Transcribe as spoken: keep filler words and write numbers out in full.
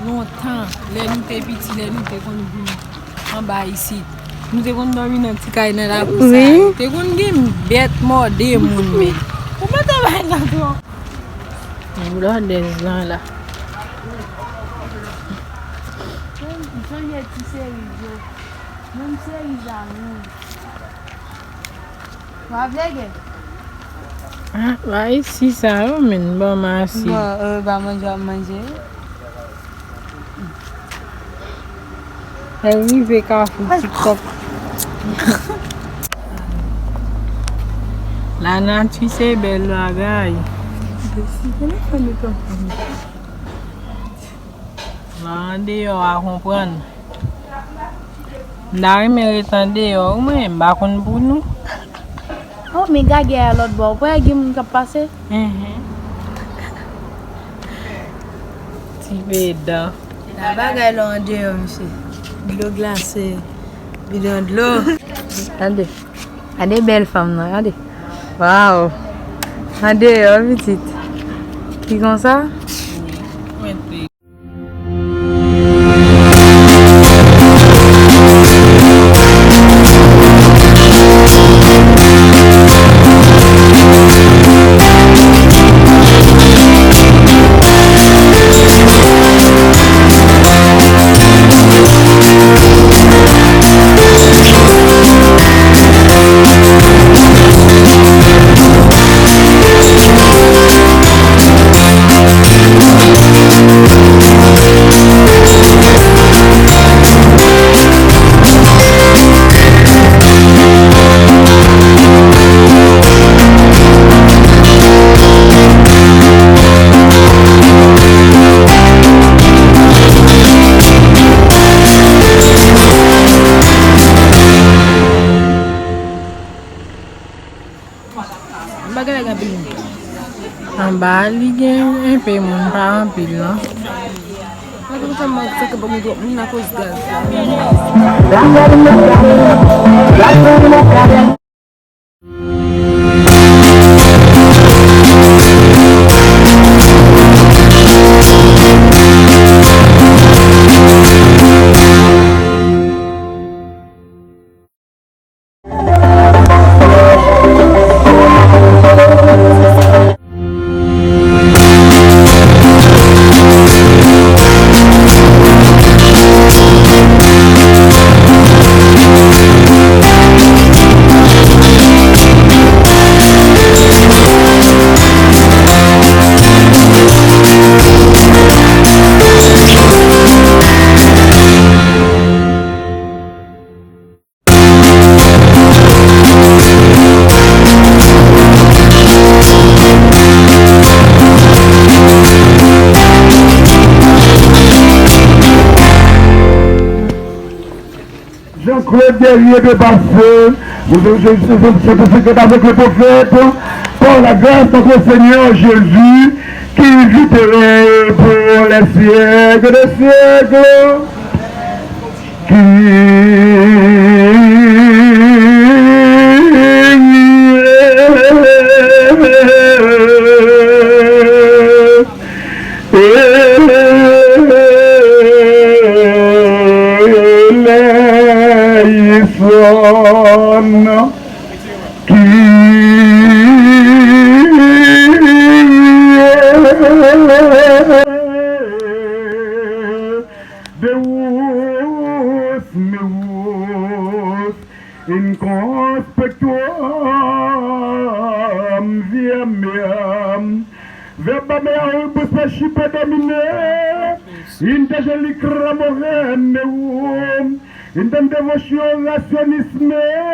Lontan, lè nou te piti, lè nou te konn vin anba isit, nou te konn dòmi nan ti kay nan lakou sa yo. Wi. Te konn gen bèt mòde moun, men. Ou pa ta bay nan twò. Blòdèz lan la. Sonje ti seriz yo. Menm seriz a moun. W ap lege? Ah, ba isi sa yo, men, ban m asi. Bon, euh, ba manje, w ap manje. Lè rive Kafou TikTok. Lanati se bèl bagay. Nan andeyò a konprann. M ta renmen ret andeyò, wi, mwen, m pa konn pou nou. Oh, men gagè a lòt bò, ou pa wè gen moun k ap pase? Mhm. Ti pedan. La bagay la andeyò, mesye. Dlo glase, bidon dlo. Tande. Gade bèl fanm nan, gade. Waw. Andeyò, pitit. Ki konsa? Bagay la gen anpil moun. Anba a li gen enpe moun, pa anpil non. Mwen te kontan mwen fèk ban moun twòp moun akoz gaz. Jean-Claude Guerrier te pase, nou te se avèk le pwofèt, par la grâce de notre Seigneur Jésus, qui vit et règne pour les siècles des siècles. Deus meus in conspectuam viam meam, verba meaibus percipe Domine, in te gelicra morem meum, in te devotio rationis me.